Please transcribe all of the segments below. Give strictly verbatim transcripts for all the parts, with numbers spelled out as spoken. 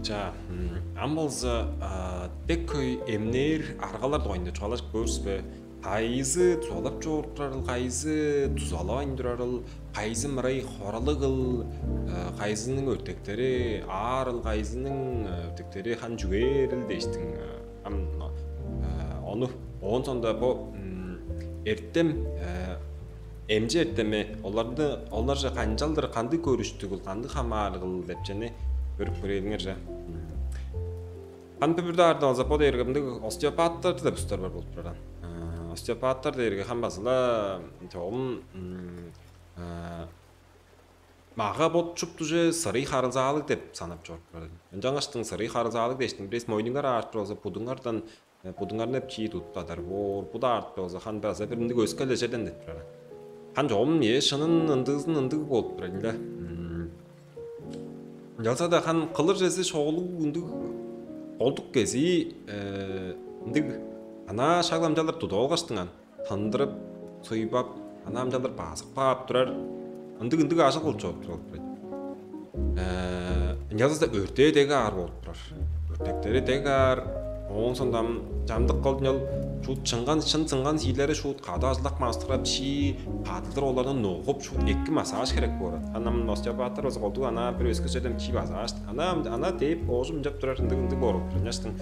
Чаа, ам болза дег хөй эмнээр аргалар дугайында чугаалажып көөрүс бе? Кайызы дузалап чоруп турарыл, кайызы дузалавайн турарыл, кайызы мырай хоралыгыл, кайызының өртектери аарыл, кайызының өртектери хан чүгээрил дээштиң. Ам ону оон соонда бо эртем, эмчи эртеми оларны оларже канчалдыр, кандыг көрүштүгүл, кандыг хамаарыгыл деп чени көрүп көрээлиңер же. Хан бир-бирде аарда болза, бо дээрге мындыг остеопаттар деп устар бар болуп турар. Остеопаттар дээрге хан базыла чогум мага бот шуптуже сырый харылзаалыг деп санап чоруп турар. Ынчангаштың сырый харылзаалыг дээштиң бирээс мойнуңар аарып турар болза, будуңардан будуңарны чии тудуптадар боор, бут аарып турар болза, хан база бир ындыг өскел эжерден деп турар. Хан чогум ээ шынын ындыызын ындыг болуп турар ында. Ынчалза-даа хан кылыр чези шоолуг ындыг, колдук кезии ындыг, анаа шак ламчалар тудуп алгаштыңан тындырып, суйбап, ана амчалдыр базып каап турар ындыг-ындыг ажыл кылып чоруп турар болуп турар. Ынчалза-даа өртээ дег аар болуп турар. Өртектери дег аар, оон сондам чамдык кылдын ол шуут чынган, шын чынган сиирлери шуут кады ажылдак маастырап, чии кадылдыр оларны ногуп, шуут эки массаж херек боор. Ана ам остеопаттар база колдуг ана бир өскү черден чии массаж. Ана ана дээп оожум ынчап турар ындыг-ындыг боор болуп турар. Ынчаштың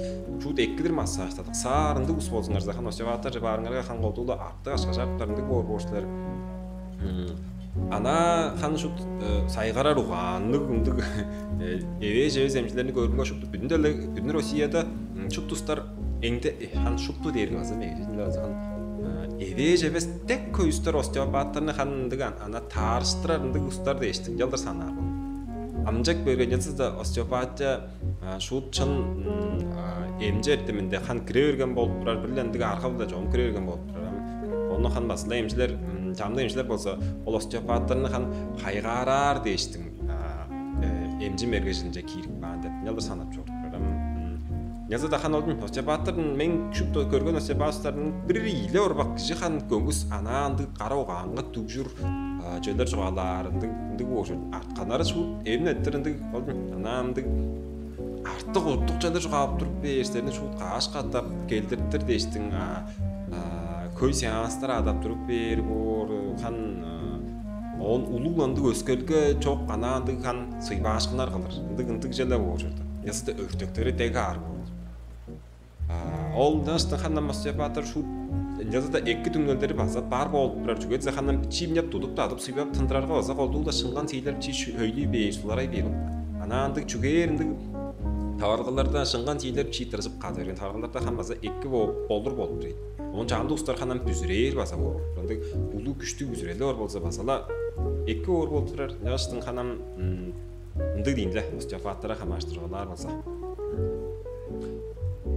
шуут эккидир массажтадык саар ындыг ус болзуңар, захан остеопаттар баарыңарга хан колдугу-ла артык ашка чарыптар ындыг боор боор силер. Ана хан шут сайгарар угаанныг ындыг эвээш эвес эмчилерни көрүнгө шупту бүдүн деле бүдүн Россияда шупту устар эңде хан шупту дээрге база мегежинде база хан эвээш эвес дег көй устар остеопаттарны хан ындыг ана таарыштырар ындыг устар дээштиң чалдыр санаар. Амчак бергенче сызда остеопатия шуут чын эмчи эртеминде хан кире берген болуп турар, бир-ле ындыг арга-биле чогум кире берген болуп турар. Ону хан басында эмчилер, чамдык эмчилер болза ол остеопаттарны хан хайгаараар дээштиң эмчи мергежилинче киирип каан деп ынчалдыр санап чоруп турар. Ынчалза-даа хан олдун остеопаттардын мен шупту көрген остеопаттардын бир ийле орбак кижи хан көңүс анаа ындыг кара угаанга дүгжүр чөлер чугаалаар ындыг ындыг боор чүве. Артканнары шуут эмин эттир ындыг болдун. Анаа ындыг артык уттук чалыр чугаалап туруп бээр силерни шуут кааш катап келдиртир дээштиң. Хөй сеанстар адап туруп бээр боор хан оон улуг ындыг өскелге чок анаа ындыг хан сыйбаашкыннар кылыр ындыг ындыг чале боор чорду. Ясыда өртектери дег аар боор. Ол ынчаштың хандан мостуяпаатыр шуут ынчалза-даа эки түңнелдери база бар болуп турар чүге дизе хандан бичии мынчап тудуп-дадып суйбап тындырарга база колдуу-ла шынган сиилер бичии хөйлүй бээр суларай бээр. Анаа ындыг чүгээр ындыг таварылгаларда шынган сиилер бичии тыржып кады берген таварылгаларда хан база эки болур болуп турар. Оон чаамдык устар хандан бүзүрээр база боор. Ындыг улуу күштүг бүзүрели бар болза база-ла эки боор болуп турар. Ынчаштың ханам ындыг дейн-ле остеопаттарга хамааштыргалаар болза.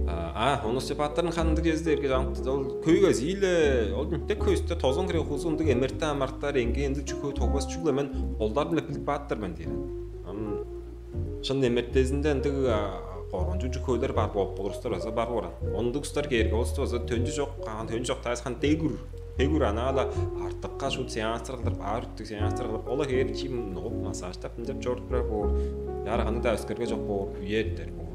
А, он остеопаттарын хандыг кезде эрге ол көйгөзүйле ол мынтек көйүстө тозон кире хуузу ындыг эмерте амартар эңге ындыг чүкөө тогбас чүгле мен олдарын билип бааттар мен дээр. Ам шын эмертезинде ындыг коргончуг чүкөөлөр бар болуп болурустар база бар бооран. Ондуг устар кээрге олусту база төнчү чок, каан төнчү чок таасхан дегүр. Дегүр анаала артыкка шут сеанстар кылдыр, баар үттүг сеанстар кылдыр. Ола хээр чим ногуп массажтап ынчап чорудуп турар боор. Яра каны да өскөргө жок боор, үертер боор.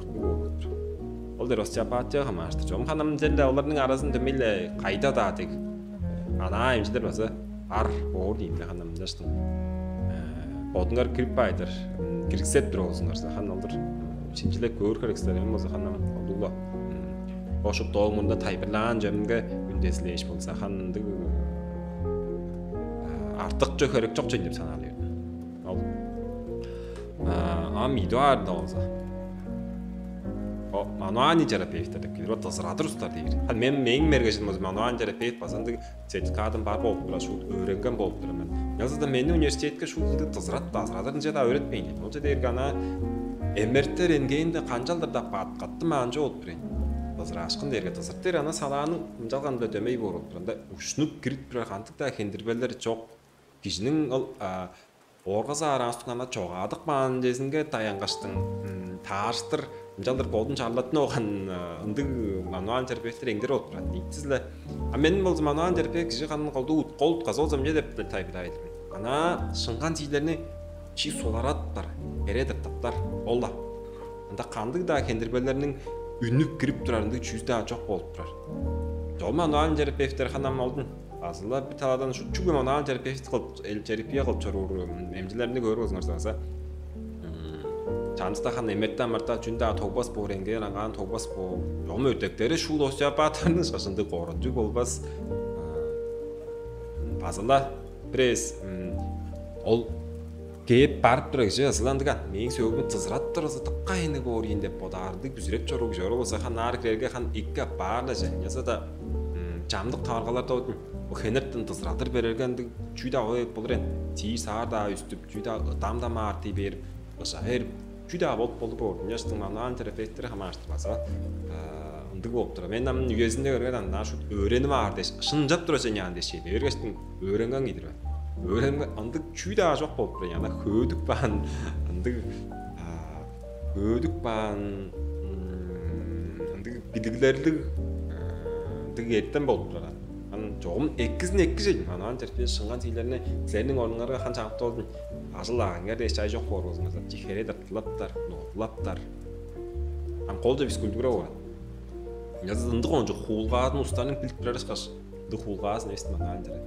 Ол дер остеопатияга хамааштыр. Чом ханам деле оларның аразында миле кайда да дег. Анаа эмчилер база бар боор дейм да ханам ынчаштың. Бодуңар кирип баайдыр, кириксеп тур болзуңар хан олдур. Шинчилеп көөр херексилер эми болза ханам олугла. Ошуп доомунда тайбырлаан жемге үндезилээш болза хан ындыг артыкча херек чок чейин деп санаалыыр. Ол ам идуаарда болза мануальный терапевт деп келир, ол дызырадыр устар дээр. Мен мээң мергежим болза мануальный терапевт база ындыг сертификатым бар болуп турар, шуут өөренген болуп турар мен. Ынчалза-даа мени университетке шуут ындыг дызырат дазырадыр ынча-даа өөретпейн. Ол чеде эрге ана эмерте рентгенде канчалдыр-даа баткаттым аанча болуп турайн. Дызыраашкын дээрге дызырт дээр ана салааның ынчалган-биле дөмей боор болуп турар. Ында ушнуп кирип турар кандыг-даа хендирбелер чок. Кижиниң ол ооргазы аараан устуң ана чогаадык маанчезинге даянгаштың таарыштыр ынчалдыр бодун чарлаттын ооган ындыг мануальный терапевттер эңдер болуп турат ийикти-ле. А мен болза мануальный терапевт кижи ханын колдуу кол утказы болза эмне деп тайбыдаар ийдим. Ана шынган чиилерни чи сулараттар, эре тыртыптар ол-ла. Ында кандыг-даа хендирбелерниң үнүп кирип турар ындыг чүүзү-даа чок болуп турар. Чогум мануальный терапевттер ханам олдун. Азыла бир таладан шу чүгле мануальный терапевт кылып, эл терапия кылып чоруур эмчилерни көрүп алзыңарза база чамдыста хан эмерте амарта чүн-даа тогбас боор, эңгээр ангаан тогбас боор. Чогум өртектери шул остеопаттарның шашындыг корунчуг болбас. Базыла бир эвес ол кээп барып турар кижи ызыландыган мээң сөөгүм дызырадып турза дыкка эни боор ийин деп бодаарындыг бүзүреп чоруур кижи ора болза хан аар кирерге хан эки аппаар-ла че ынчалза-даа чамдык таваргаларда одун бо хенертен дызырадыр берерге ындыг чүү-даа болур ээн, сиир-саар-даа үстүп чүү-даа ыдам-даа маартый берип ыжа берип чүү-даа болуп болур боор. Ынчаштың мануан терапевттери хамааштыр база ындыг болуп турар. Мен ам үезинде көрген ам ынаа шут өөренип аар дээш шын ынчап тура ченяан дээш чеде бергештиң өөренген киидир мен. Өөренген ындыг чүү-даа чок болуп тур ана хөөдүк баан ындыг хөөдүк баан ындыг билиглерлиг ындыг эртем болуп турар. Ан чогум эккизин эккижейн мануан терпиен шыңган сиилерни силерниң орнуңарга хан чагып толдун ажыл аагаңар дээш чай чок боор болзуңарза чи хере дыртылаптар, ногулаптар. Ам колче бис күлдүгүреп ооран. Ынчалза ындыг оончук хуулгаадын устарның билип турар ышкаш ындыг хуулгаазын эвес мангаан чарап,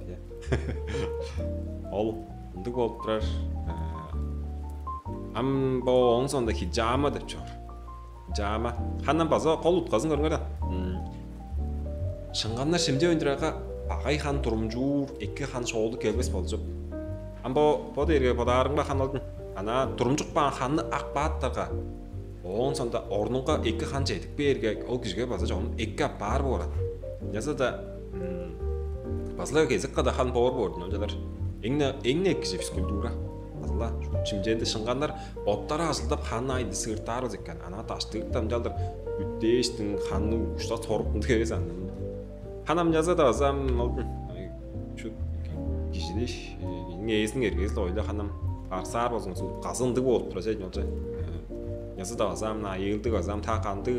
ол ындыг болуп турар. Ам бо ооң соонда хиджама деп чоор. Хиджама. Хандан база кол утказын көрүңер даан. Шыңганнар шимчевейн турарга багай хан турумчуур, эки хан шоолу келбес болчук. Ам бо бо дээрге бодаарыңга хан алдын. Ана турумчук баан ханны ак бааттарга Оон соонда орнунга эки хан чедип кээрге, ол кижиге база чогум эки апаар боор. Ынчалза-даа базыла кезек када хан боор боор, ынчалар эң-не эң-не эки кижи физкультура. Базыла шимчээнде шынганнар боттары ажылдап ханны айында сыыртаар болза экен. Ана даштыыр дамчалдыр үттээштиң ханны угуштап соруктунду эвес аны. Ханам чаза-даа база ам ол чү кижини кижиниң ээзиниң эргезил ойла ханам барсаар болзуңза, казы ындыг болуп тура чейин олча. Язы-даа база ам айыылдыг база ам та кандыг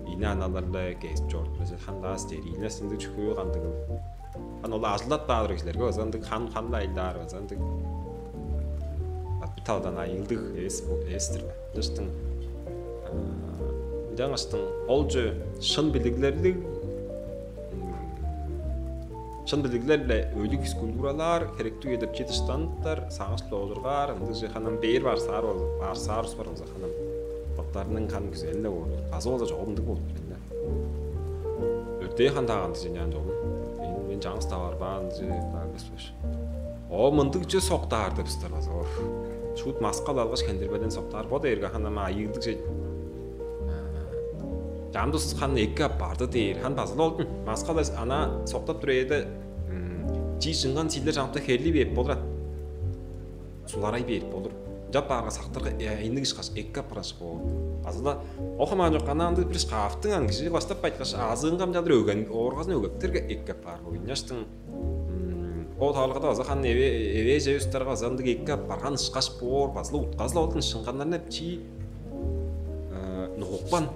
ийне аналарда кезип чоруп тура чейин хандаа стерильность ындыг чүхүү кандыгыл. Хан ол ажылдап баар кижилерге база ындыг хан ханла айылдаар база ындыг бир талдан айыылдыг эвес эвес-тир бе. Ынчаштың ынчангаштың олче шын билиглерлиг шын билиглер-биле өйлүг физкультуралаар херектиг үеде чедиштаныптар, сагыш-биле олургаар, ындыг же ханам бээр барсаар барсаар ус бар болза ханам боттарының хан күзели-ле боор. База болза чогум ындыг болуп турар-ла. Өртээ хан тааган дижен чогум. Мен чаңгыс таварбаан дижен дагыс. О мындыгче соктаар деп ыстар база ор. Шуут маскал алгаш хендирбеден соктаар бо дээрге ханама айыылдыг же. Чамдыс хан эки апарды дээр. Хан базыл олдун. Маскал ана соктап тур эде чи шынган сийлер чамта херли бээп болуран. Суларай бээп болур. Жап баарга сактырга айныг ышкаш эки апараш боор. Азыла охамаан жок анаанды бир шкафтың ан кижи баштап байткаш азыынгам жадыр өген ооргазын өгөптерге эки апаар боор. Ынчаштың Бо таварылгада база ханы эвээже устарга база ындыг эки ап барган ышкаш боор база-ла утказыл олдун шынганнарны чи нугукпан,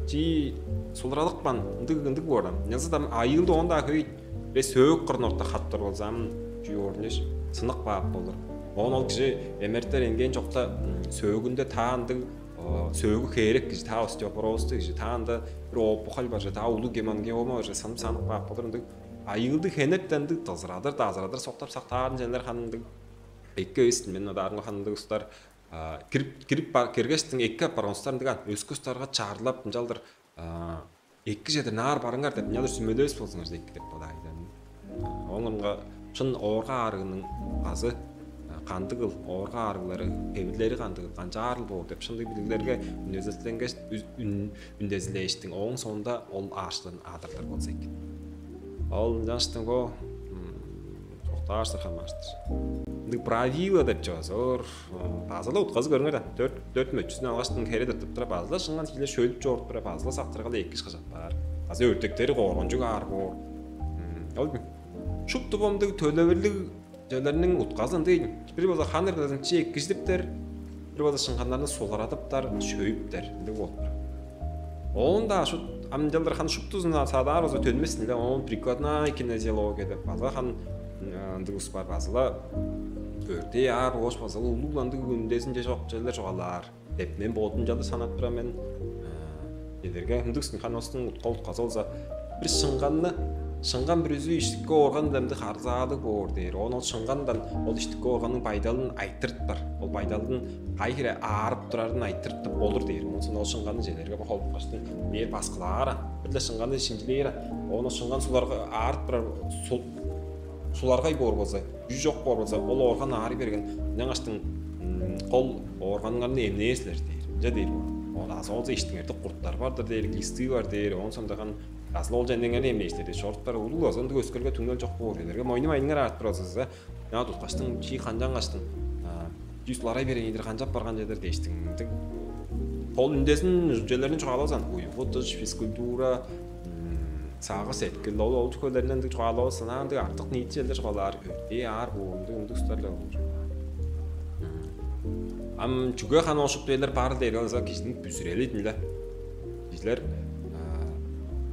чи сулуралыкпан ындыг ындыг боор. Ынчалза-даа айыылды оон-даа хөй бе сөөк кырын орта хаттыр болза ам чүү орунчеш сынык баап болур. Оон ол кижи эмертер энген чокта сөөгүнде таа ындыг сөөгү хээрек кижи таа остеопорозду кижи таа ында бир опухоль бар же таа улуг гемангиома бар же сынып санып баап болур ындыг Айыылдыг хенертен ындыг дызырадыр, дазырадыр соктап сактаарын ченнер ханындыг эки эвистин мен одаарымга ханындыг устар кирип кирип киргештиң эки апарган устар ындыгаан өске устарга чаарлап ынчалдыр эки чедир наар барыңар деп ынчалдыр сүмелевес болзуңар эки деп бодаар ийден. Оңунга шын оорга аарыгының указы кандыгыл оорга аарыглары хевирлери кандыгыл канчаарыл боор деп шындыг билиглерге үнезетленгеш үндезилээштиң ооң соонда ол аарыштан аадырлар болза экен. Ол ынчангаштың бо чоктаарсыр хамаарыштыр. Ындыг правила деп чоозор база-ла утказы көрүңер да. Дөрт дөрт мөчүзүн алгаштың хере тыртып тура база-ла шыңган сиилер шөлүп чоруп тура база-ла сактыргалы эки ышкажап баар. База өртектери коргончуг аар боор. Ол шупту бомдуг төлевирлиг Чөлерниң утказы ындыг ийин. Бир болза ханыр кылазын чиек кижидиптер, бир болза шыңганнарны суларадыптар, шөөйүптер ындыг болуптар. Оон-даа шут амчалдар ханы шуптузун садаар болза төнмес силер. Оон прикладная кинезиология деп база хан ындыг ус бар базыла өрдээ аар оош база улуг ындыг үндезинче чок черлер чугаалаар. деп мен бодум чалдыр санап турам мен. Эдерге ындыг синханостуң утка утказы болза, бир шыңганны, шыңган бүрүзү иштики орган демди харзаалыг боор дээр. Оон ол шыңгандан ол иштики органның байдалын айтырыптар. Ол байдалдың кай хире аарып турарын айтырып болур дээр. Оон ол шыңганны желерге холупкаштың бээр баскылаар. Бир-ле шыңганны шинчилээр. Оон ол шыңган суларга аарып турар, суларгай боор болза, үжү чок боор болза, ол орган аарый берген. Ынчангаштың кол органыңарны эмнээр силер дээр. Ынча дээр боор. Ол азы болза иштиңерде курттар бар-дыр дээр, глисты бар дээр. Оон сондаган азы ол чендеңерни эмнээр силер дээр. Шорттар улуг азы ындыг өскелге түңнел чок боор. Элерге мойну майныңар аарып турарзыңарза, я туткаштың чи канчангаштың чүс ларай берейиндир канчап барган чедер дээштиң. Ол үндезин үжүлчелерин чугаалавазан, уйгу дыш, физкультура, сагы сеткил, ол ол чүкөлеринен ындыг чугаалавазан, ындыг артык ниитчелдер чугаалаар, өртээ аар буумдуг ындыг устарлар болур. Ам чүге хан ошуп дээлер бар дээр алза, кижиниң бүзүрели диле. Кижилер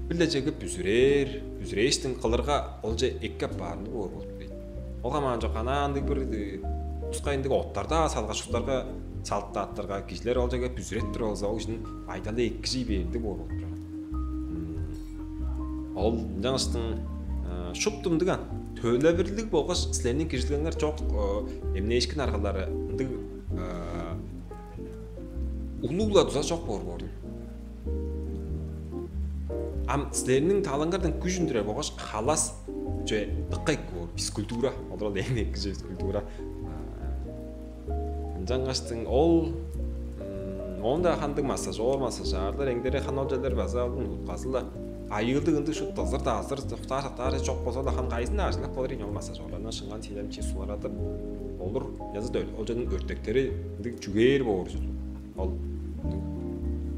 бир-ле чеге бүзүрээр, бүзүрээштиң кылырга олче эки аппаарынныг боор болуп турайт. Ол хамаан чок, анаа ындыг бир тускай ындыг оттарда салгаш, устарга салыптааттарга, кижилер ол чеге бүзүреттир болза, ол кижиниң байдалы эккижий бээрдиг боор болуп турар. Ол ынчангыштың шупту ындыган төлевирлиг болгаш силерниң киржилгеңер чок эмнээшкин аргалары ындыг улуг-ла дуза чок боор боордун. Ам силерниң талаңардан күш үндүрер болгаш халас чүве дыкка эки боор, физкультура, олар ол эң эки чүве физкультура. Ынчангаштың ол оон-даа хандыг массажер, массажерлер эңдере хан олчалар база алгын утказы-ла айыылдыг ындыг шут дызыр-дазыр, доктаар-сактаар чок болза-ла, хан кайызын ажыглап болур ийин ол массажерларны шыңган сийлем чи суларадып болур. Язы ол чонуң өртектери ындыг чүгээр боор ужур. Ол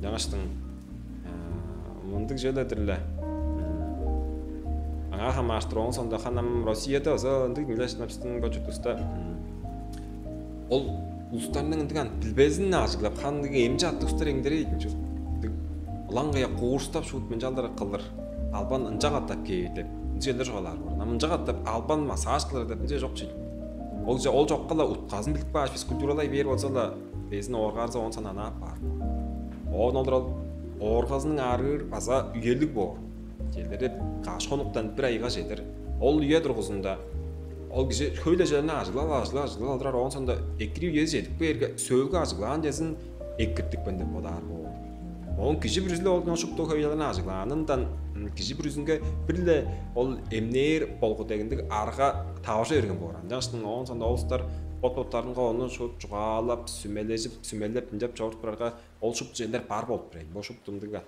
жаңаштың мындыг желедир-ле. Аңаа хамааштыр оон сондо ханам Россияда оза ындыг милеш напстың бо чуртуста ол улустарның ындыган билбезин ажыглап, хандыг эмчи аттыг устар эңдерей ийин чүр. Ылаңгыя куурстап шуут мынчалдыр кылыр. Албан ынча катап кээр деп ынча элдер чугаалаар боор. Ынча катап албан массаж кылыр деп ынча чок чил. Ол ол чокка-ла утказын билип кааш, физкультуралай бээр болза-ла, безин ооргаарза оон сананаап баар. Оон олар ол ооргазының аарыыр база үелиг боор. Черлери каш хонуктан бир айга чедир. Ол үе тургузунда ол кижи хөй-ле чүвени ажыглап, ажыглап, ажыглап алдырар. Оон соонда экири үези чедип кээрге, сөөлгү ажыглаан чезин экиртипкен деп бодаар боор. Оон кижи бүрүзүле олдуна шупту хөй чүвени ажыглаанындан кижи бүрүзүнге бир-ле ол эмнээр болгу дегиндиг арга тавыжа берген боор. Ынчангаш оон соонда ол улустар бот-боттарынга ону шуут чугаалап, сүмележип, сүмелеп, ынчап чоруп турарга, ол шупту черлер бар болуп турар. Бо шупту ындыг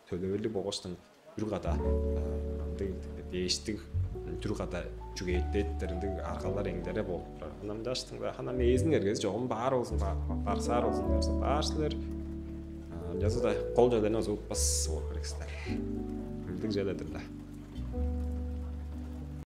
төлевирлиг болгаштың үр када ындыг дээштиг, үр када чүгээттээттер ындыг аргалар эңдере болуп турар. Ынам жаштың ханам эзин эргези чогум баар болзун, барсаар болзун дээрсе, баар силер. Ынчазы-да кол чүвелерни озуутпас боор херек силер. Ындыг чүвелер-дир да.